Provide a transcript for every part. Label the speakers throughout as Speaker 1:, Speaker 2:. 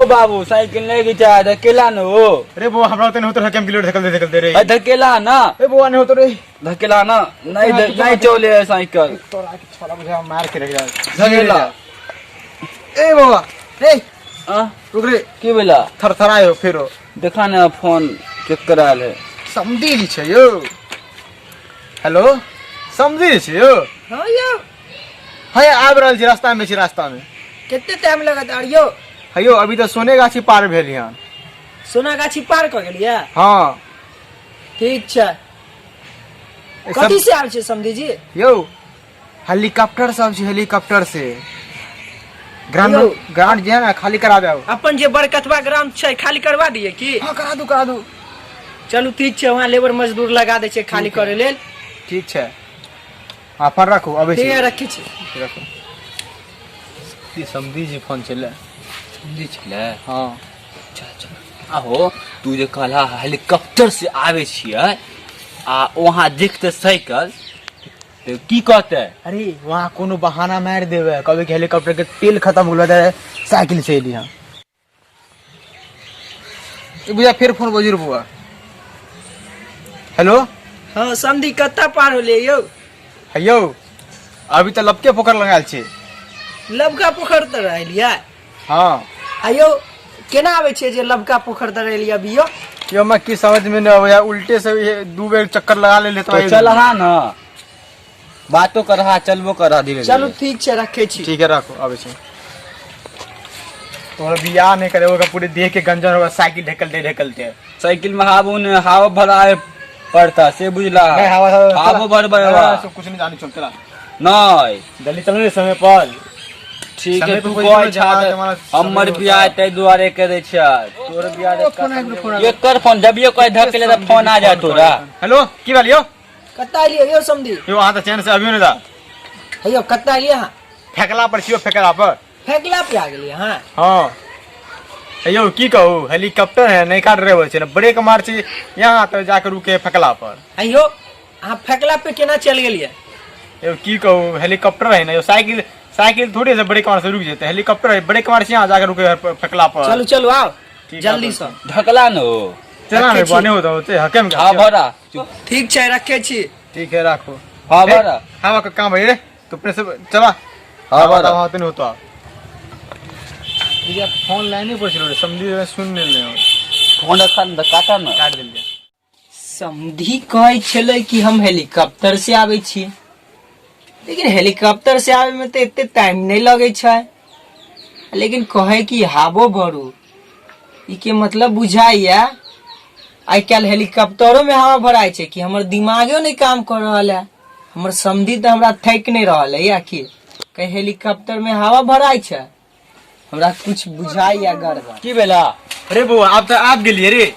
Speaker 1: ओ बाबू साइकिल नहीं घिचा धकेला न हो।
Speaker 2: रे बौआ, हमरा ओते नहीं होतो रहे, किलो ढकलते ढकलते रे।
Speaker 1: अरे धकेला ना।
Speaker 2: ए बौआ, नहीं होतो रे।
Speaker 1: धकेला ना, नहीं नहीं चले है साइकिल।
Speaker 2: तोरा के छोला बुझा मार के रख जा।
Speaker 1: धकेला।
Speaker 2: ए बौआ, ए।
Speaker 1: आ?
Speaker 2: रुक रे।
Speaker 1: की भेला?
Speaker 2: थरथराय हो फेरो।
Speaker 1: देखा ना फोन चेक करायल है।
Speaker 2: समझी जी छै यौ। हेलो, समझी जी छै यौ।
Speaker 3: हाँ यौ।
Speaker 2: है, आबि रहल छी, रास्ता में छी, रास्ता में।
Speaker 3: कते टाइम लगत आर यौ?
Speaker 2: है यौ, अभी तऽ सोने गाछी पार भेल हन।
Speaker 3: सोना गाछी पार कऽ गेलियै?
Speaker 2: हाँ।
Speaker 3: ठीक छै।
Speaker 2: ए, सब-
Speaker 3: कथी से आबै छै समधी जी?
Speaker 2: यौ, हेलीकॉप्टर सब छै, हेलीकॉप्टर से ग्राउंड।
Speaker 3: यौ।
Speaker 2: ग्राउंड जे है ना, खाली करा देब।
Speaker 3: अपन जे बरकतवा ग्राम छै, खाली करवा दिए की?
Speaker 2: हाँ, करा दू, करा दू।
Speaker 3: चलू ठीक छै, वहाँ लेबर मजदूर लगा दै छै खाली करे लेल।
Speaker 2: ठीक छै। हाँ, फोन राखू, अबै
Speaker 3: ठीक
Speaker 2: छी।
Speaker 3: है, रखै छी।
Speaker 2: राखू। ई समधी जी फोन छलै।
Speaker 1: समझै छलै?
Speaker 2: हाँ।
Speaker 1: अच्छा अच्छा, आहो तू जे कहला हेलीकॉप्टर से आबै छियै आ वहाँ देखते साइकिल तऽ की कहते?
Speaker 2: अरे वहाँ कोनो बहाना मारि देबै, कहबै कि हेलीकॉप्टर के तेल खत्म हो गेलै, साइकिल से एली हम। ई बुझा फेर फोन बजू बुआ। हेलो।
Speaker 3: हाँ समधी, कत्ता पार होले यौ?
Speaker 2: हे यौ, अभी तऽ लपके पोखर लगायल छी।
Speaker 3: लबका पोखर तर एलियै?
Speaker 2: हाँ।
Speaker 3: आ यौ, केना आबै छियै जे लबका पोखर तर एलियै अभी यौ?
Speaker 2: यौ, हमरा की समझ में नहीं आबैया, उल्टे से ये दू बेर चक्कर लगा लेले।
Speaker 1: तो चल हा ना, बातो कर रहा, चलबो कर रहा धीरे।
Speaker 3: चलू ठीक छै, रखै छी।
Speaker 2: ठीक है, राखो, आबै छी। तोरा बियाह नहीं करे होगा, पूरे देह के गंजन होगा साइकिल ढकलते ढकलते।
Speaker 1: साइकिल में हाबो ने हवा भराए पड़ता से बुझला।
Speaker 2: नहीं, हवा
Speaker 1: हाबो भरबै।
Speaker 2: हवा सब कुछ नहीं जानी, चल चला।
Speaker 1: नहीं।
Speaker 2: जल्दी चलो रे समय पर।
Speaker 1: ठीक
Speaker 2: समय
Speaker 1: है।
Speaker 2: पर
Speaker 1: तू
Speaker 2: कोई
Speaker 1: कहै
Speaker 2: जमाना-
Speaker 1: छा
Speaker 2: जमाना समय
Speaker 1: हमर
Speaker 2: होता।
Speaker 1: बियाह ताहि दुआरे करै छै, तोर बियाह
Speaker 2: ओ, फोन आबि गेल, फोन आबि गेल।
Speaker 1: एकर फोन जबियो कहे धकेले तऽ फोन आ जाय तोरा।
Speaker 2: हेलो, की भेल यौ?
Speaker 3: कत्ता एलियै यौ समधी?
Speaker 2: यौ, अहाँ तऽ चैन से अबियो नहि दा।
Speaker 3: हे यौ, कत्ता एलियै अहाँ?
Speaker 2: फेकला पर छियौ, फेकला पर।
Speaker 3: फेकला पे आ गेलियै अहाँ?
Speaker 2: हाँ। हे यौ, की कहू, हेलीकॉप्टर है, नयका ड्राइवर छै ने, ब्रेक मार छै यहाँ तऽ जाके रुके फेकला पर।
Speaker 3: आ यौ, अहाँ फेकला पे केना चलि गेलियै?
Speaker 2: यौ, की कहू, हेलीकॉप्टर है ना यौ, साइकिल साइकिल थोड़े से ब्रेक मार से रुक जेतै। हेलीकॉप्टर है, ब्रेक मार छै यहाँ जाके रुके है फेकला पर।
Speaker 3: चलू चलू, आओ।
Speaker 2: ठीक है,
Speaker 3: जल्दी से।
Speaker 1: ढकला न हो।
Speaker 2: चला
Speaker 3: रखै
Speaker 2: ने
Speaker 3: छी।
Speaker 2: बने होता होते हके में।
Speaker 1: हाँ, भरा।
Speaker 3: ठीक छै, रखै छी।
Speaker 2: ठीक है, राखो।
Speaker 1: हाँ, भरा।
Speaker 2: हाँ, काम भाई रे, तू अपने से चला।
Speaker 1: हाँ, भरा।
Speaker 2: हाँ, नहीं होता भैया, फोन लाइन पर चलो रे, समझी सुन नहीं ले।
Speaker 1: फोन रखा न, काटा न।
Speaker 2: काट दिल।
Speaker 3: समधी कहै छलै कि हम हेलीकॉप्टर से आबै छी, लेकिन हेलीकॉप्टर से आबै में तऽ एते टाइम नहि लगै छै, लेकिन कहै कि हावो भरू, ई के मतलब बुझाइया आइ काल्हि हेलीकॉप्टरो में हवा भराइ छै कि हमर दिमागो नहि काम कर रहल है। हमर समधी तऽ हमरा थकि नहि रहल है आखिर, कहीं हेलीकॉप्टर में हवा भराइ छै? हमरा कुछ बुझाइया गड़बड़।
Speaker 1: की भेला?
Speaker 2: अरे बौआ, आब तऽ आबि गेलियै रे,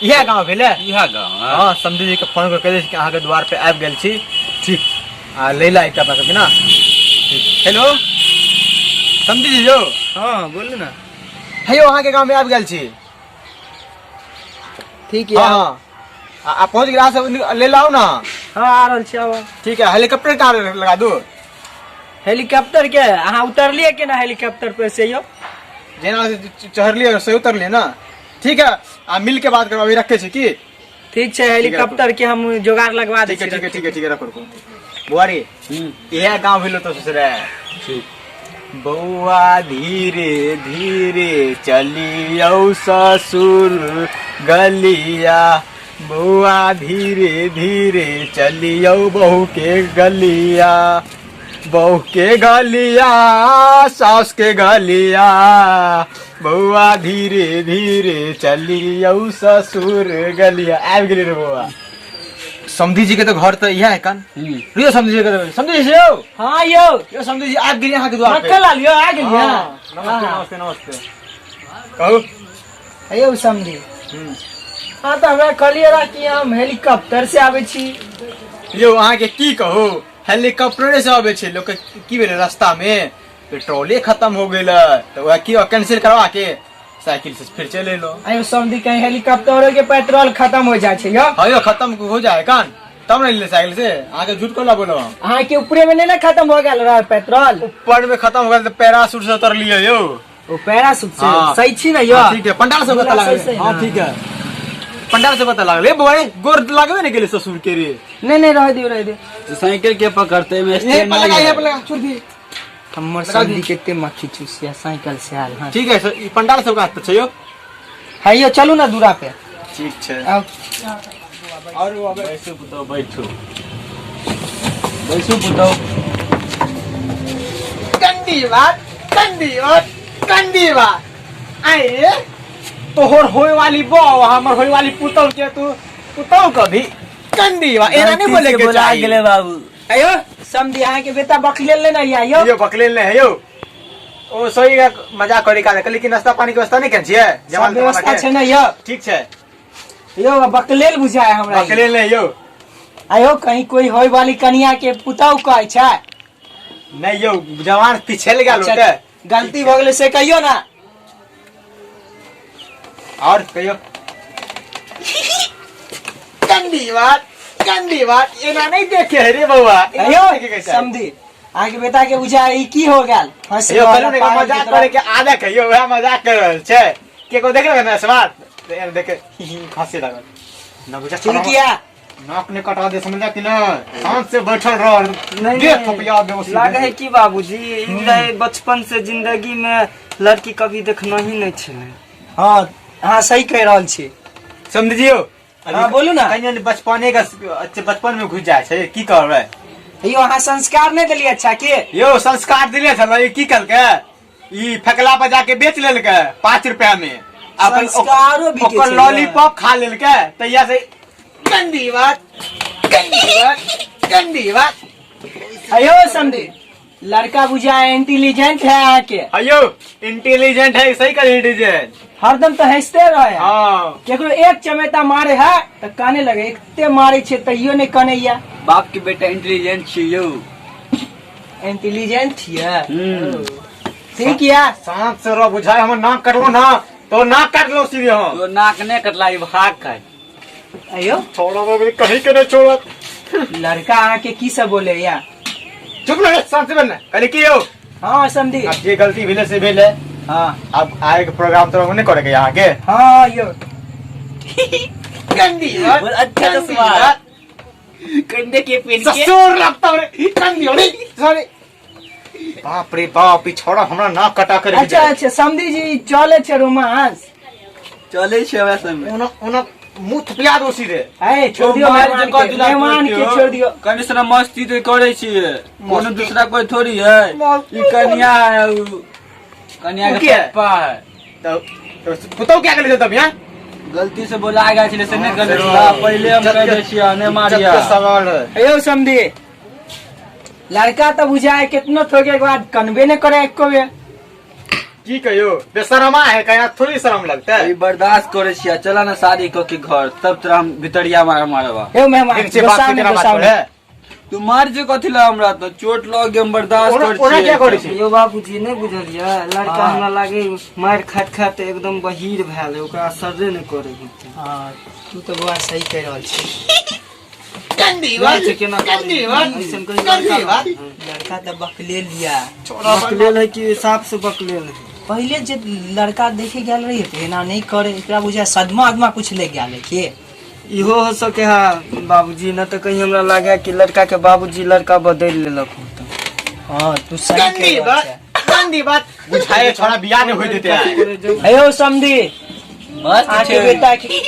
Speaker 2: इएह गाँव भेलै।
Speaker 1: इएह गाँव? हाँ।
Speaker 2: हाँ, समधी जी के फोन कऽ कहि दै छी कि अहाँके द्वार पे आबि गेल छी। ठीक, आ लै ला एकटा अपना सबके ना। ठीक। हेलो, समधी जी यौ।
Speaker 3: हाँ, बोलू ना।
Speaker 2: हे यौ, अहाँके गाँव में आबि गेल छी।
Speaker 3: ठीक है।
Speaker 2: हाँ हाँ, आ पहुँच गेल, अहाँ सब ले लाउ ना।
Speaker 3: हाँ, आ रहल छी, आब।
Speaker 2: ठीक है, हेलीकॉप्टर कहाँ लगा दू?
Speaker 3: हेलीकॉप्टर के अहाँ उतरलियै केना हेलीकॉप्टर पर से यौ?
Speaker 2: जेना चढ़लियै से उतरलियै ना। ठीक है, आ मिल के बात करब, अभी रखे छी की।
Speaker 3: ठीक छै, हेलीकॉप्टर के हम जोगाड़ लगवा दै
Speaker 2: ठीक है।
Speaker 3: छी।
Speaker 2: ठीक है, ठीक है, ठीक है, रखो रखो। बुआ रे, इएह गाँव भेलो तो ससुरा।
Speaker 1: ठीक।
Speaker 2: बौआ, धीरे धीरे चलियौ ससुर गलिया, बौआ धीरे धीरे चलियौ बहू के गलिया, बहू के गलिया, सास के गलिया, बौआ धीरे धीरे चलियौ ससुर गलिया। आबि गेली रे बौआ। समधी जी के तो घर तो इएह है कन। रियो समधी जी के, समधी जी यौ।
Speaker 3: हाँ यौ।
Speaker 2: यौ समधी जी, आबि गेली अहाँके द्वार पे।
Speaker 3: मक्खन लाल यौ, आ गेलियै?
Speaker 2: हाँ, नमस्ते। नमस्ते नमस्ते, कहू।
Speaker 3: यौ समधी, हाँ तऽ हमरा कहलियै रह कि हम हेलीकॉप्टर से आबै छी।
Speaker 2: यौ, अहाँके की कहू, हेलीकॉप्टरे से अबै छै लोक के। की भेलै, रास्ता में पेट्रोले खत्म हो गेलै, तऽ वएह की कैंसिल करवा के साइकिल से फिर चलि एलहुँ।
Speaker 3: आयो समधी, कहीं हेलीकॉप्टरो के पेट्रोल खत्म हो जाइ छै यौ?
Speaker 2: हाँ यौ, खत्म हो जाए कान तब ने ले साइकिल से, अहाँके झूठ कोला बोलो हम?
Speaker 3: अहाँ के ऊपरे में नहीं ना खत्म हो गेल रहे पेट्रोल?
Speaker 2: ऊपर में खत्म हो गेल तऽ पैराशूट से उतरलियै यौ।
Speaker 3: ओ पैरासूट से
Speaker 2: हाँ।
Speaker 3: सही छी ना यो?
Speaker 2: हाँ, ठीक है, पंडाल सब
Speaker 3: झूला
Speaker 2: कतऽ
Speaker 3: सही
Speaker 2: लागल?
Speaker 3: सही
Speaker 2: हाँ
Speaker 3: ना।
Speaker 2: ठीक है, पंडाल सब कतऽ लागल? ए बौआ, गोर लागबे ने गेलै ससुर के रे।
Speaker 3: नहीं नहीं, रह दियो, रह दियो।
Speaker 1: तो साइकिल के पकड़ते में
Speaker 2: यहीं
Speaker 1: स्टैंड
Speaker 2: पर लगा,
Speaker 1: नहीं
Speaker 2: यहीं
Speaker 1: है।
Speaker 2: पर लगा, छोड़ दिए।
Speaker 3: हमर
Speaker 2: लगा
Speaker 3: समधी केते मक्खी चूसिया साइकिल से आयल। हाँ
Speaker 2: ठीक है सर, ई पंडाल सब का छै यौ।
Speaker 3: हाँ यो, चलू ना दूरा पे।
Speaker 2: ठीक छै।
Speaker 3: आओ।
Speaker 2: और
Speaker 1: बैसू पुतौ, बैठू, बैसू पुतौ।
Speaker 2: कंडी बात, कंडी बात, कंडी बात। आए तोहर होय वाली बौ, हमर होय वाली पुतौ के तू पुतौ कभी कंडी बा एना नहीं बोले के
Speaker 1: बोला
Speaker 2: चाही।
Speaker 1: गेले बाबू।
Speaker 3: अयो समधी, अहाँ के बेटा बकलेल लेना या यो?
Speaker 2: यो बकलेल नहीं है यो, ओ सही का मजाक करे का कहली कि नाश्ता पानी के व्यवस्था नहीं केने छियै?
Speaker 3: सब
Speaker 2: जवान
Speaker 3: व्यवस्था
Speaker 2: के।
Speaker 3: छै ना यो?
Speaker 2: ठीक छै।
Speaker 3: यो बकलेल बुझाय हमरा ई।
Speaker 2: बकलेल नहीं यो।
Speaker 3: आयो, कहीं कोई होय वाली कनिया के पुतौ कहै छै?
Speaker 2: नहीं यो, जवान पिछल गेल
Speaker 3: अच्छा,
Speaker 2: होते।
Speaker 3: गलती भऽ गेलै से कहियो ना।
Speaker 2: और कहियो। गंदी बात, गंदी बात, एना नहीं देखे है रे बउआ, एना
Speaker 3: अयो
Speaker 2: नहीं देखे के चाही।
Speaker 3: समधी, अहाँके बेटा के बुझा ई की हो गेल हंस
Speaker 2: यो
Speaker 3: रहल
Speaker 2: कहलहुँ ने कि
Speaker 3: पागल के
Speaker 2: मजाक
Speaker 3: तरह।
Speaker 2: करे के आदत है यो, वएह मजाक कर रहल छै। केको देखलक ने स्मार्ट तऽ एना देखे ही ही हंसे लागल न बुझा।
Speaker 3: ठीक किया?
Speaker 2: नाक ने कटा दे, समझा कि न? शांत से बैठल रह।
Speaker 4: नहीं,
Speaker 2: देह
Speaker 4: नहीं।
Speaker 2: थपिया दे उसी
Speaker 4: लागे है कि बाबूजी ई रहे बचपन से जिंदगी में लड़की कभी देखना ही नहीं छलै।
Speaker 3: हाँ हाँ, सही कहि रहल छी।
Speaker 2: समझियो।
Speaker 3: हाँ, बोलू ना।
Speaker 2: कहीं बचपने का अच्छा, बचपन में घुस जाइ छै, की कहबै?
Speaker 3: यो अहाँ संस्कार नहि देलियै अच्छा के?
Speaker 2: यो संस्कार दिले छलै, की कहलकै, ई फेकला पर जाके बेच लेलकै 5 रुपया में अपन।
Speaker 3: संस्कारो बिकै
Speaker 2: ओकर
Speaker 3: छै।
Speaker 2: लॉलीपॉप खा लेलकै, तहिया से गंदी बात, गंदी बात, गंदी बात।
Speaker 3: अयो समधी, लड़का बुझा इंटेलिजेंट है अहाँके।
Speaker 2: अयो इंटेलिजेंट है, सही कर इंटेलिजेंट।
Speaker 3: हरदम तो हंसते रहे।
Speaker 2: हाँ।
Speaker 3: केकरो एक चमेटा मारे है तऽ काने लगे, एते मारे छै तैयो नहि कनैया।
Speaker 1: बाप के बेटा इंटेलिजेंट छी यौ।
Speaker 3: इंटेलिजेंट ये।
Speaker 1: हम्म।
Speaker 3: ठीक या।
Speaker 2: शांत से रह, बुझाय हमर नाक कटलो ना तो नाक काट लो सीधे हम।
Speaker 1: तो नाक नहीं कटला, ई भाग खाय।
Speaker 3: अयो
Speaker 2: छोड़ो बाबू, कहीं के नहीं छोड़त।
Speaker 3: लड़का अहाँके की सब बोले या?
Speaker 2: चुप रह, शांत से बनना। कहले की यौ?
Speaker 3: हाँ समधी।
Speaker 2: अब जे गलती भेले से भेले।
Speaker 3: हाँ।
Speaker 2: अब आए के प्रोग्राम तो नहीं करे के यहाँ के।
Speaker 3: हाँ यो।
Speaker 2: गंदी बात,
Speaker 1: बोल, अच्छा
Speaker 2: गंदी
Speaker 1: चश्मा।
Speaker 2: बात।
Speaker 1: कंधे के पेन के
Speaker 2: ससुर लगता रे, गंदी हो रे, सॉरी। बाप रे बाप, ई छोड़ा हमरा नाक कटा कर।
Speaker 3: अच्छा अच्छा, समधी जी चले छै रोमांस।
Speaker 1: चले छै हमरा संग।
Speaker 2: ओना ओना मुंह थपिया दो सीधे।
Speaker 3: अरे छोड़ दियो मेहमान के, मेहमान के छोड़ दियो।
Speaker 1: कनि सना मस्ती तो करे छियै, कोनो
Speaker 2: मस्ती।
Speaker 1: दूसरा कोई थोड़ी है।
Speaker 2: मस्ती।
Speaker 1: ई कन्या है, उ कन्या
Speaker 2: उ
Speaker 1: के
Speaker 2: के है?
Speaker 1: पप्पा है।
Speaker 2: तो पुतौ क्या करे तब यहाँ?
Speaker 1: गलती से बोला गेल छलै से नहि गलती पहिले हम कह दै छियै, नहि मारिया।
Speaker 2: इज्जत के सवाल है।
Speaker 3: अयो समधी, लड़का तो बुझाए कितनो थोके के बाद कनबे नहीं करे एको बेर।
Speaker 2: की कहियो, बेशरमा है, कहीं थोड़ी शर्म लगता है।
Speaker 1: ई बर्दाश्त करे छियै, चला ना शादी क के घर, तब तोरा हम भितरिया मार मारबा।
Speaker 3: हे मेहमान,
Speaker 2: देख छै, बाप
Speaker 3: गोसाउ
Speaker 2: के
Speaker 3: ने
Speaker 2: केना बात
Speaker 3: गोसाउ
Speaker 2: करे
Speaker 3: ने।
Speaker 2: है।
Speaker 1: तू मार जे कथी ला हमरा, तो चोट लग गेल, हम बर्दाश्त
Speaker 2: ओना
Speaker 1: कर
Speaker 2: ओना क्या
Speaker 1: छियै।
Speaker 2: करे छै?
Speaker 4: यो बाबूजी नहि बुझलियै, लड़का
Speaker 3: हाँ।
Speaker 4: हमरा लागे मारि खाइत खाइत एकदम बहीर भेल है, ओकरा असरे नहि करे होतै।
Speaker 3: हाँ, तू तो बौआ सही कह रहल छी।
Speaker 2: गंदी बात,
Speaker 4: छै केना
Speaker 2: गंदी बात,
Speaker 4: ऐसन कहीं
Speaker 2: गंदी
Speaker 4: लड़का
Speaker 2: बात।
Speaker 3: लड़का तो बकले लिया।
Speaker 4: बकलेल है कि साफ से बकलेल है।
Speaker 3: पहिले जे लड़का देखे गेल रही तऽ एना नहि करे, एकरा बुझाय सदमा उदमा कुछ लग गेल है के?
Speaker 4: इहो हो सके है बाबूजी, न तऽ कहीं हमरा लागे कि लड़का के बाबूजी लड़का बदलि लेलक होतै।
Speaker 3: हाँ, तू सही कह
Speaker 2: गंदी
Speaker 3: रहल
Speaker 2: बात,
Speaker 3: छै।
Speaker 2: गंदी बात। बुझाए छोड़ा बियाह नहीं होई देते है।
Speaker 3: हेयो समधी,
Speaker 1: मस्त
Speaker 3: अहाँके
Speaker 1: छै।
Speaker 3: बेटा के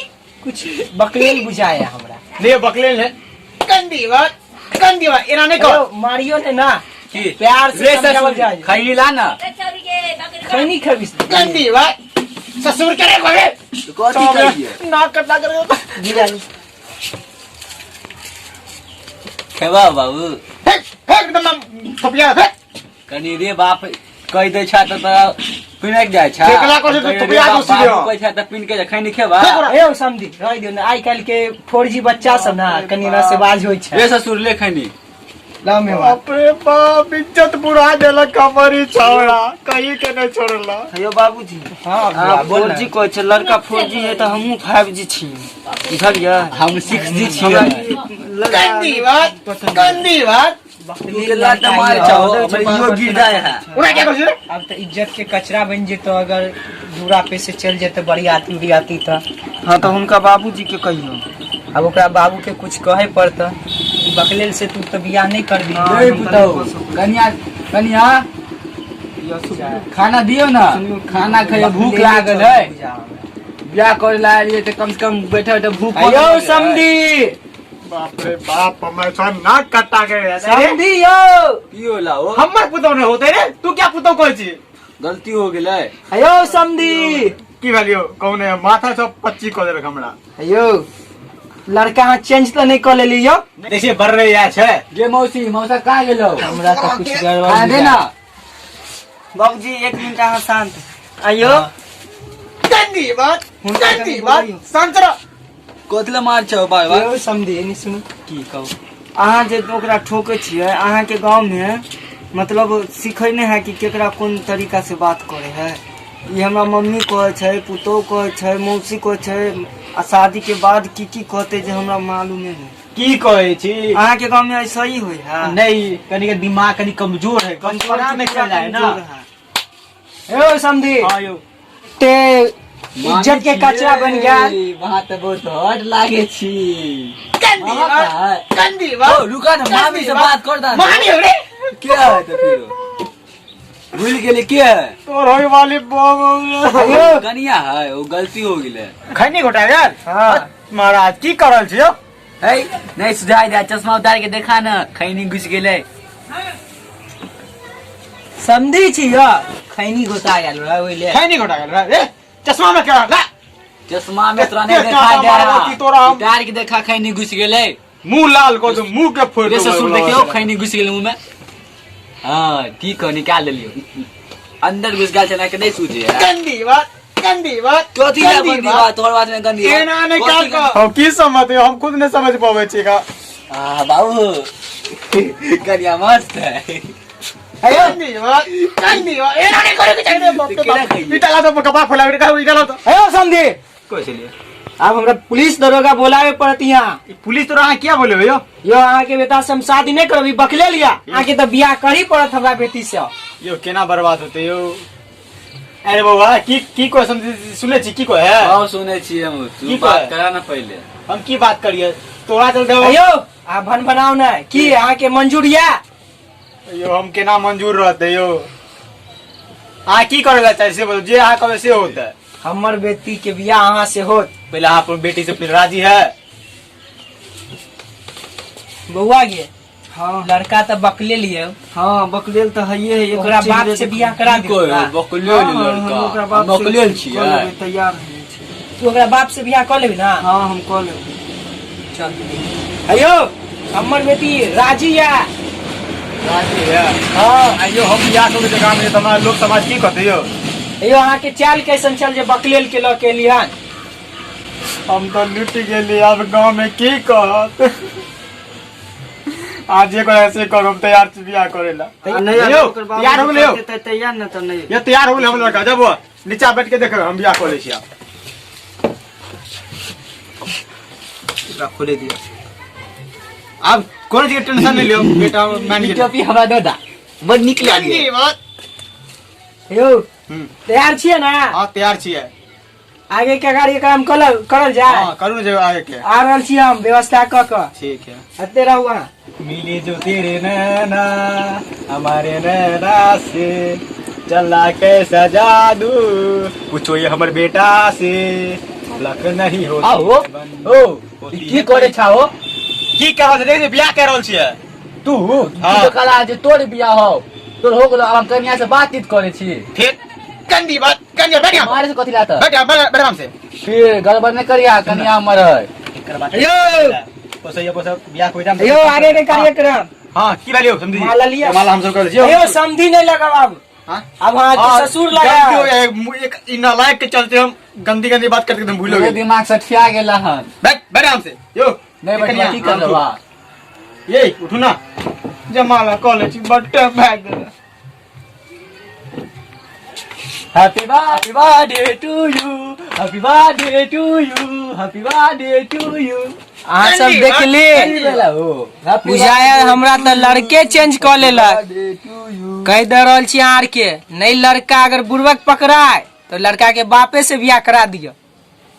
Speaker 3: कुछ बकलेल बुझाया हमरा।
Speaker 2: नहीं बकलेल है। गंदी बात, गंदी बात, एना नहीं कर।
Speaker 3: हेयो, मारियो ने ना।
Speaker 1: की
Speaker 3: प्यार से
Speaker 1: रे
Speaker 3: समझावल
Speaker 1: ससुर
Speaker 3: जाय।
Speaker 1: खैली ला ना।
Speaker 3: खैनी खबी।
Speaker 2: गंदी बात, ससुर करे कोई।
Speaker 1: तो कथी कहिए?
Speaker 2: नाक कटा कर।
Speaker 3: गिरा ली।
Speaker 1: खेबा बाबू?
Speaker 2: फेंक फेंक, एकदम थपिया फेंक।
Speaker 1: कनी रे बाप कहि दै छै तऽ तोरा पिनक जाइ छै।
Speaker 2: फेकला कहै छै
Speaker 1: कनी रे
Speaker 2: थपिया
Speaker 1: बाप
Speaker 2: दो सीधे।
Speaker 1: बाबू कहै छै तऽ पिन के खैनी खेबा?
Speaker 2: फेंक ओकरा।
Speaker 3: हेयो समधी, रहि दियौ ने, आइ काल्हि के 4G बच्चा सब ना कनि रसेबाज होइ छै।
Speaker 1: रे ससुर ले खैनी।
Speaker 3: लाउ मेहमान।
Speaker 2: बाप रे बाप, इज्जत बुरा देलक हमारी छौड़ा, कहीं के नहीं छोड़ला।
Speaker 4: हेयो बाबूजी।
Speaker 3: हाँ
Speaker 4: अहाँ
Speaker 3: बौआ, बोल
Speaker 4: फोर
Speaker 3: ना।
Speaker 4: जी कहै छै, लड़का 4G है तऽ हमहूँ 5G छी, बुझलियै?
Speaker 1: हम 6G
Speaker 4: हमरा
Speaker 1: छियै।
Speaker 4: ई लड़का
Speaker 2: गंदी बात, गंदी बात।
Speaker 1: तू के लात मार छहो, हमर इहो गिर जाए है।
Speaker 2: ओकरा क्या कहै छी?
Speaker 3: अब तो इज्जत के कचरा बन जेतो अगर दूरा पे से चल जेतो बरियाती उरियाती तो।
Speaker 4: हाँ तऽ हुनका बाबूजी के कहियो।
Speaker 3: अब ओकरा बाबू के कुछ कहे पड़ता, बकलेल से तू तो बियाह नहीं कर दी।
Speaker 4: हाँ,
Speaker 1: ए
Speaker 4: हम तऽ
Speaker 1: पुतहु,
Speaker 4: नहि कऽ सकबै।
Speaker 1: कनिया कनिया खाना दियौ ना, खाना खाइयो, भूख लागल है। बियाह करे ला एलियै तऽ कम से कम बैठल तऽ भूख
Speaker 3: अयो समधी,
Speaker 2: बाप रे बाप, हमर सब नाक कटा के रे।
Speaker 3: समधी यो
Speaker 1: की होला हो?
Speaker 2: हमर पुतौ नहीं होते रे, तू क्या पुतौ कहै छी?
Speaker 1: गलती हो गेलै।
Speaker 3: अयो समधी,
Speaker 2: की भेलियो कहू ने, माथा सब 25 कऽ देलक हमरा।
Speaker 3: अयो लड़का अहाँ चेंज तऽ नहीं कऽ लेली यो?
Speaker 2: देखिए बढ़ रही है छै।
Speaker 1: गे मौसी, मौसा कहाँ गेलौ?
Speaker 3: हमरा तऽ कुछ गड़बड़
Speaker 1: खाना दे ना।
Speaker 4: बाबूजी एक मिनट अहाँ शांत आइयो।
Speaker 2: गंदी बात,
Speaker 4: हुनका
Speaker 2: गंदी
Speaker 4: कनि
Speaker 2: बात,
Speaker 4: बोलियौ।
Speaker 2: शांत रह।
Speaker 1: कथी लए मार छौ बार बार?
Speaker 3: यौ समधी, एनी सुनू।
Speaker 4: की कहू, अहाँ जे ओकरा ठोकै छियै, अहाँके गाँवमे मतलब सिखै नहि है कि केकरा कोन तरीका से बात करे है? ई हमरा मम्मी कहै छै, पुतोहु कहै छै, मौसी कहै छै, आ शादी के बाद की की कहते जे हमरा मालूमे नहि।
Speaker 2: की कहै छी?
Speaker 4: अहाँके गाँवमे ऐसा ही होइ है?
Speaker 2: नहीं, कनी के दिमाग कनी कमजोर है, कमजोर में चल जाए ना।
Speaker 4: कमजोर है।
Speaker 3: यौ समधी,
Speaker 2: हाँ यौ।
Speaker 3: ते इज्जत के कचरा बन गेल।
Speaker 1: वहाँ तऽ बहुत हट लागे छी।
Speaker 2: गंदी
Speaker 1: मामा
Speaker 2: बात,
Speaker 1: का है?
Speaker 2: गंदी बात।
Speaker 1: ओ, रुका ना, मामी से बात कर दा।
Speaker 2: मामी हो रे।
Speaker 1: क्या है तो फिर भूल गेली के है?
Speaker 2: तोर होय वाली बम
Speaker 1: कनिया है, वो गलती हो गेलै।
Speaker 2: खैनी घोटा यार।
Speaker 3: हाँ।
Speaker 2: महाराज की कर रहल छी यौ?
Speaker 1: है नहीं सुझाई दे, चश्मा उतार के देखा ना, खैनी घुस गेलै।
Speaker 3: समधी छी यौ, खैनी घोसा गेल रहे ओहि ले।
Speaker 2: खैनी घोटा गेल रे, ए, चश्मा में क्या ला?
Speaker 1: चश्मा में तोरा नहीं
Speaker 2: एते
Speaker 1: देखा दे
Speaker 2: चाटा
Speaker 1: रहा।
Speaker 2: मारबो की तोरा हम?
Speaker 1: उतार के देखा, खैनी घुस गेलै।
Speaker 2: मुंह लाल कऽ दे, मुंह के फोड़
Speaker 1: रे
Speaker 2: देबो।
Speaker 1: ससुर देखियो, खैनी घुस गेलै मुंह में। हाँ ठीक हो, निकाल लेलियो। अंदर घुस गेल छलै के नहीं सूझे है।
Speaker 2: गंदी बात, गंदी बात,
Speaker 1: कथी लए
Speaker 2: गंदी
Speaker 1: गंदी
Speaker 2: बात।
Speaker 1: बात? तोहर बात में गंदी बात।
Speaker 2: एना नहीं
Speaker 1: कथी
Speaker 2: काल
Speaker 1: गंदी?
Speaker 2: का हम की समझ, हम खुद नहीं समझ पावे छी का।
Speaker 1: आ बाबू, कनिया मस्त है।
Speaker 2: गंदी बात, गंदी बात, एना नहीं करे के चाहिए बाप के
Speaker 1: केना
Speaker 2: बाप।
Speaker 1: कहिए?
Speaker 2: ईटा ला तो कपार फुला के कहू, ईटा ला तो।
Speaker 3: अयो समधी,
Speaker 2: कोई चलिए।
Speaker 3: आब हमरा पुलिस दरोगा बोलावे पड़त यहाँ।
Speaker 2: पुलिस तोरा अहाँ किया बोले यो?
Speaker 3: यो अहाँ के बेटा से हम शादी नहीं करब, ई बकले लिया। अहाँ के तऽ बियाह करही पड़त हमरा बेटी से।
Speaker 2: यो केना बर्बाद होते यो? अरे बौआ, की की क्वेश्चन सुने छी, की कहे है?
Speaker 1: हाँ सुनै छियै हम। तू
Speaker 2: की
Speaker 1: बात
Speaker 2: कहै?
Speaker 1: करा ना पहिले।
Speaker 2: हम की बात करिए तोरा चलते?
Speaker 3: अयो आ भन बनाओ ना, की अहाँ के मंजूर या?
Speaker 2: यो हम केना मंजूर रहते यो? अहाँ की करे ला चाहे से बोलो, जे अहाँ कहबै से होते।
Speaker 3: हमर बेटी के बियाह अहाँ से होत।
Speaker 2: पहले अहाँ अपन बेटी से फिर राजी है?
Speaker 3: बौआ गे।
Speaker 4: हाँ।
Speaker 3: लड़का तऽ बकले लिए।
Speaker 4: हाँ बकलेल तऽ हइए है। एकर
Speaker 3: ओकरा बाप
Speaker 4: चेहरे
Speaker 3: से
Speaker 4: देखू।
Speaker 3: बियाह करा
Speaker 1: की
Speaker 3: दियौ।
Speaker 1: कहै?
Speaker 3: ओकरा।
Speaker 1: बकलेल
Speaker 4: हाँ, हाँ, हम
Speaker 1: लड़का।
Speaker 4: ओकरा
Speaker 1: हम
Speaker 4: बाप से
Speaker 1: बकलेल छियै।
Speaker 4: कऽ लेबै, तैयार होइ छै।
Speaker 3: तू ओकरा बाप से बियाह कऽ लेबी ना?
Speaker 4: हाँ हम कऽ लेबै।
Speaker 3: चल अयो हमर बेटी राजी या?
Speaker 2: राजी है।
Speaker 3: हाँ।
Speaker 2: आइयो हम बियाह करबै तऽ गाँव में तऽ हमरा लोक समाज की कहते यो?
Speaker 3: अयो अहाँ के चाल कैसन चल जे बकलेल के लऽ के एलिहन?
Speaker 2: हम तो लुट गेली, अब गाँव में की कहत? आज जे करे से करू, हम तैयार छी बियाह करे ला।
Speaker 4: आ नहीं
Speaker 2: यौ,
Speaker 4: ओकर बाप
Speaker 2: तैयार हो गेलै यौ।
Speaker 4: कहतै तैयार न तऽ नहीं।
Speaker 2: ये तैयार हो गेलै हम लड़का, जब नीचा बैठ के देख, हम बियाह कऽ लै छी आब। एकरा खोले दियौ। आब कोनो चीज के टेंशन नहीं लियौ बेटा, मान
Speaker 1: ई
Speaker 2: गेल।
Speaker 1: टोपी हमरा दऽ दा, बड़ नीक लागैए।
Speaker 2: बात।
Speaker 3: यौ तैयार छियै ना?
Speaker 2: हाँ तैयार छियै।
Speaker 3: आगे के कार्यक्रम करल करल जाय?
Speaker 2: हाँ करू ने जे आगे के।
Speaker 3: आ रहल छी हम व्यवस्था कऽ कऽ।
Speaker 2: ठीक है।
Speaker 3: एते रहू अहाँ।
Speaker 2: मिली जो तेरे नैना हमारे नैना से, चला कैसा जादू पूछो ये हमर बेटा से, लख नहीं हो।
Speaker 1: आहो ओ, ई की करे छा हो?
Speaker 2: की कर रहल छै? देख, बियाह कर रहल छियै।
Speaker 1: तू
Speaker 2: हाँ।
Speaker 1: तू तो कहला जे तोर बियाह हो, तोर हो गेलो, आब हम कनिया से बातचीत करे छी।
Speaker 2: फिर गंदी बात, गंदी बैठ यहाँ।
Speaker 1: मारे से कथी लाता?
Speaker 2: बैठ यहाँ, बैठ बैठ आराम से।
Speaker 1: फिर गड़बड़ नहीं करिया, कनिया हमर है।
Speaker 2: एकर बात
Speaker 3: यौ
Speaker 2: पोसैया पोसै बियाह कोइ जाम।
Speaker 3: यौ आगे के कार्यक्रम।
Speaker 2: हां की भेलियो समझी?
Speaker 3: माला लिया।
Speaker 2: माला हम सब कर छियो।
Speaker 3: यौ समधी नहीं लगाब आब।
Speaker 2: हां?
Speaker 3: अब अहाँ के ससुर लगा।
Speaker 2: गलती हो गया, एक ई नालायक के चलते हम गंदी गंदी बात करके तुम भूल
Speaker 1: मेरे
Speaker 2: गए।
Speaker 1: दिमाग सठिया गेला हन।
Speaker 2: बैठ बैठ आराम से यो।
Speaker 1: नहीं बैठवा, की कर लेबा?
Speaker 2: ये उठू ना, जमाला कॉलेज बड टाइम भाग गेल।
Speaker 1: Happy birthday to you, happy birthday to you, happy birthday to you.
Speaker 3: अहाँ सब देखली बुझाया हमरा तऽ लड़के चेंज कऽ लेलक। कहि दऽ रहल छी अहाँ आर के, नहीं लड़का अगर बुड़बक पकड़ाए तो लड़का के बापे से बियाह करा दियो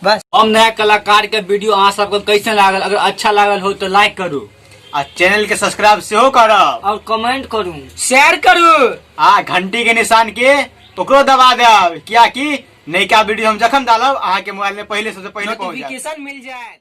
Speaker 3: बस।
Speaker 1: हम नया कलाकार के वीडियो अहाँ सबके कैसन लागल? अगर अच्छा लागल हो तो लाइक करू
Speaker 2: आ चैनल के सब्सक्राइब सेहो करब
Speaker 4: और कमेंट करू,
Speaker 3: शेयर करू
Speaker 2: आ घंटी के निशान के ओकरो दबा देब, कियाकि नयका वीडियो हम जखन डालब अहाँ के मोबाइल में पहले सबसे पहले पहुंच जायत,
Speaker 3: नोटिफिकेशन मिल जाए।